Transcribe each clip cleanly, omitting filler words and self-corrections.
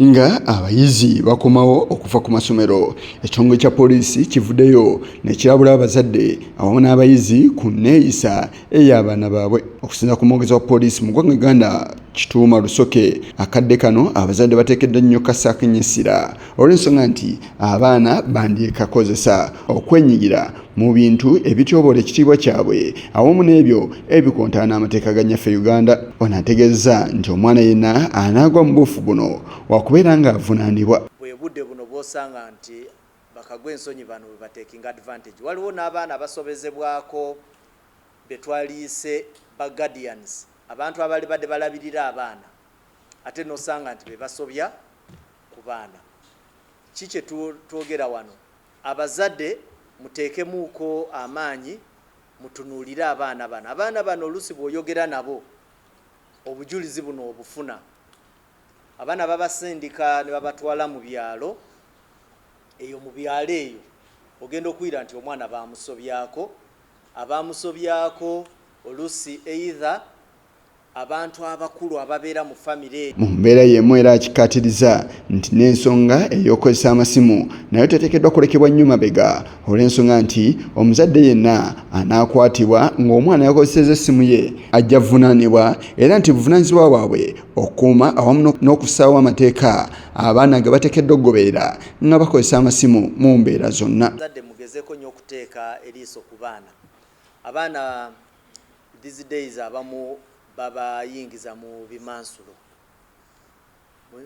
Nga abayizi bakomawo okuva ku masomero, ekitongole kya poliisi kivuddeyo ne kirabula abazadde awamu n'abayizi ku nneeyisa ey'abaana baabwe. Okusinziira ku mwogezi wa poliisi mu ggwanga Uganda, Kituuma Rusoke, akadde kano abazadde bateekeddwa nnyo kassaako ennyo essira olw'ensonga nti abaana bandyekakozesa okwenyigira mu bintu ebityoboola ekitiibwa kyabwe awamu n'ebyo ebikontana n'amateeka ga nnyaffe Uganda. Ono ategeezezza nti omwana yenna anaagwa mu buufu buno wakubeera ng'avunaanibwa. Bwe budde buno bw'osanga nti bakagwa ensonyi bano bwe batekinga advantage. Waliwo n'abaana abasobezebwako be twaliyise ba guardians, abantu abalibadde balabirira abaana, ate n'osanga nti be basobya ku baana. Ki kye twogera wano? Abazadde muteekemuuko amaanyi, mutunuulire abaana bano. Abaana bano oluusi bw'oyogera nabo obujulizi buno obufuna. Abaana babasindika ne babatwala mu byalo, eyo mu byalo eyo ogenda okuwulira nti omwana baamusobyako. Abamusobyako oluusi either abantu abakulu ababeera mu famire eyo. Mu mbeera y'emu era akikkaatiriza nti n'ensonga ey'okukozesa amasimu nayo teteekeddwa kulekebwa nnyo mabega olw'ensonga nti omuzadde yenna anaakwatibwa ng'omwana yakozesezza essimu ye ajja kuvunaanibwa era nti buvunaanyizibwa bwabwe okukuuma awamu n'okussaawo amateeka abaana ge bateekeddwa okugoberera nga bakozesa amasimu mu mbeera zonna. Abazadde mugezeeko nnyo okuteeka eriiso ku baana. Abaana these days abamu babayingiza mu bimansulo,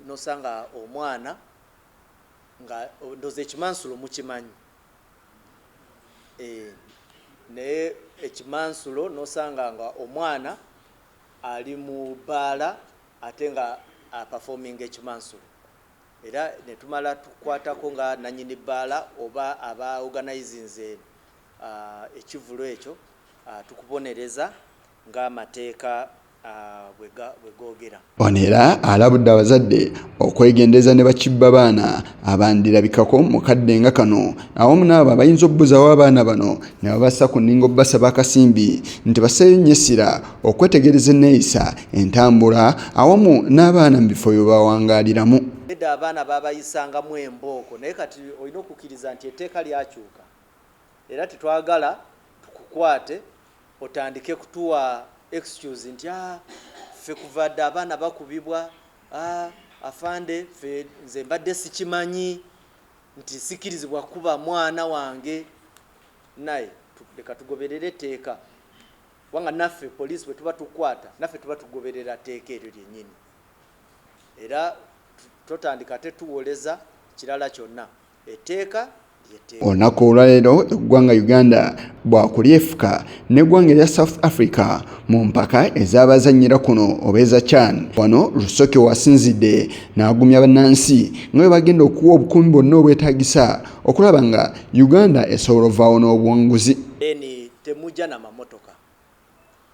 nosanga omwana nga ndoza ekimansulo mukimanyi, naye ekimansulo nosanga nga omwana ali mu bbaala ate nga aperforminga ekimansulo, era netumala tukwatako nga nanyini bbaala oba aba organizinze ekivulo ekyo, tukubonereza ng'amateeka bwe googera. Ono era alabudde abazadde okwegendereza ne bakibba baana abandirabikako mu kadde nga kano awamu n'abo abayinza okubuzaawo abaana bano ne babassa ku nninga obbasaba akasimbi nti basseeyo nnyo essira okwetegereza enneeyisa, entambula awamu n'abaana mu bifo bye bawangaaliramu. Edda abaana baabayisangamu embooko, naye kati olina okukkiriza nti etteeka lyakyuka era tetwagala tukukwate otandike kutuwa excuse nti ffe kuva dda abaana bakubibwa, afande ffe nze mbadde sikimanyi nti sikirizibwa kuba mwana wange. Naye leka tugoberere etteeka, kubanga naffe poliisi bwe tuba tukwata naffe tuba tugoberera tteeka eryo lyennyini, era totandika tetuwoleza kirala kyonna, etteeka. Olunaku olwaleero eggwanga Uganda bwakulyefuka n'eggwanga erya South Africa mu mpaka ez'abazannyira kuno oba eza CHAN. Wano Rusoke wasinzidde n'agumya bannansi nga bwe bagenda okuwa obukuumi bwonna obwetaagisa okulaba nga Uganda esobola ovaawo n'obuwanguzi. Then temujja na mamotoka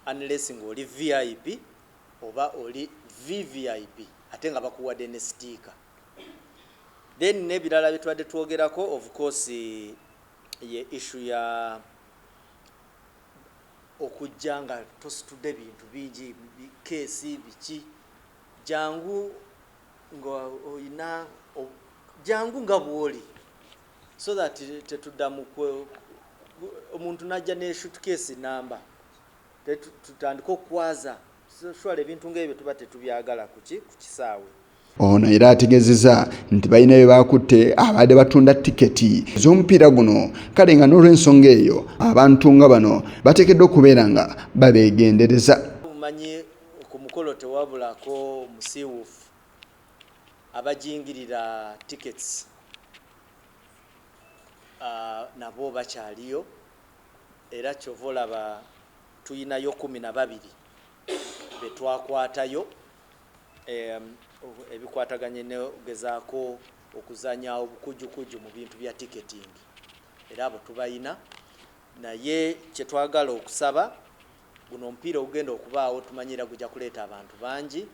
unless ng'oli VIP oba oli VVIP ate nga bakuwadde ne sitiika. Then n'ebirala bye tubadde twogerako, of course ye issue ya okujja nga tositudde bintu bingi, keesi biki, jangu nga oyina, jangu nga bw'oli so that tetudda mu omuntu najja ne suitcase namba tutandike okukwaza. Surely ebintu ng'ebyo tuba tetubyagala kuki ku kisaawe. Ono era ategeezezza nti balina bye baakutte abadde batunda tiketi z'omupiira guno, kale nga n'olw'ensonga eyo abantu nga bano bateekeddwa okubeera nga babeegendereza. Omanyi ku mukolo tewabulako musiiwuufu abajingirira tickets, nabo bakyaliyo, era kyova olaba tuyinayo 12 be twakwatayo ebikwataganye n'ogezaako okuzanya obukujjukujju mu bintu bya ticketing, era abo tubayina. Naye kye twagala okusaba, guno omupiira ogugenda okubaawo tumanyi era gujja kuleeta abantu bangi,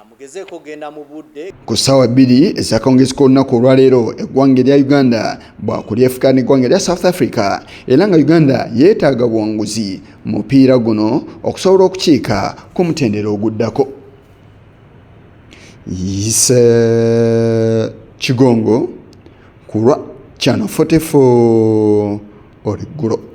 mugezeeko ogenda mu budde. Ku ssaawa 2 ez'akawungeezi k'olunaku olwaleero eggwanga erya Uganda bwakulyefuka n'eggwanga erya South Africa, era nga Uganda yeetaaga buwanguzi mu mupiira guno okusobola okukiika ku mutendera oguddako. Yise Kigongo ku lwa Channel 44 olweggulo.